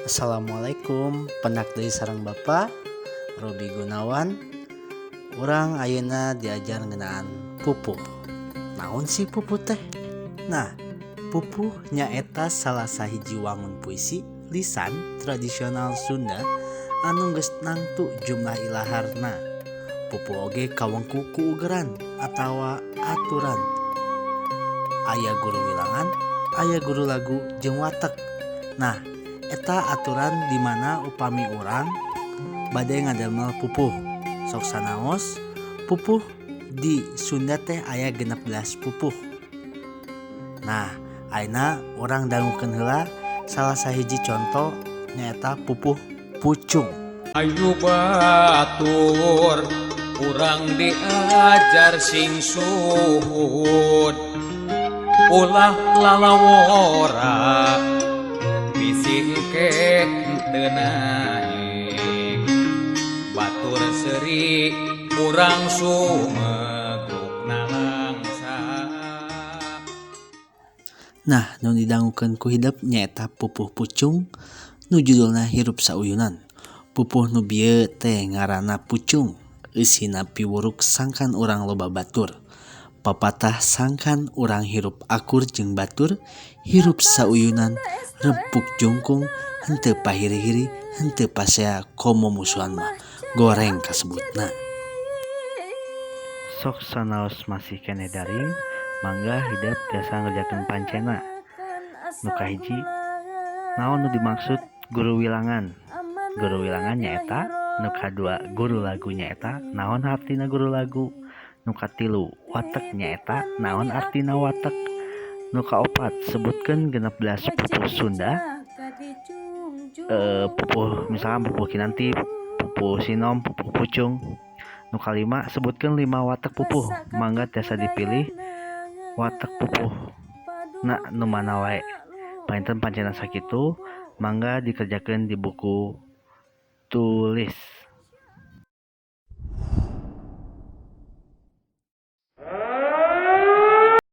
Assalamualaikum, pendak deui sareng Bapak Robi Gunawan. Urang ayeuna diajar ngeunaan pupuh. Naon sih pupuh teh? Nah, pupuh nyaeta salah sahiji wangun puisi lisan tradisional Sunda anu geus nangtu jumlah ilaharna. Pupuh oge kawengku ku ugeran atawa aturan. Aya guru wilangan, aya guru lagu jeung watek. Nah, eta aturan di mana upami urang bade ngadamel pupuh. Sok sanaos pupuh di Sunda teh aya 16 pupuh. Nah, ayeuna urang dangukeun heula salah sahiji conto nyaeta pupuh pucung. Ayu batur urang diajar sing suhud, ulah lalawora bisi engke teu naek, batur seuri urang sumegruk nalangsa. Nah, nu didangukeun ku hidep nyaeta pupuh pucung nu judulna Hirup Sauyunan. Pupuh nu bieu teh ngaranna pucung, eusina piwuruk sangkan urang loba batur. Papatah sangkan urang hirup akur jeung batur, hirup sauyunan, rempuk jungkung, henteu pahiri-hiri, henteu pasea komo musuhan mah, goreng kasebutna. Sok sanaos masih keneh daring, mangga hidep tiasa ngerjakeun pancena. Nu kahiji, naon nu dimaksud guru wilangan? Guru wilangan nyaeta. Nu kadua, guru lagu nyaeta naon artina guru lagu? Nu katilu, watek nyaeta naon artina watek? Nu kaopat, sebutkeun 16 pupuh Sunda. Pupuh misalkan pupuh Kinanti, pupuh Sinom, pupuh Pucung. Nu kalima, sebutkeun 5 watek pupuh. Mangga tiasa dipilih watek pupuh na nu mana wae. Panginten pancena sakitu, mangga dikerjakeun di buku tulis.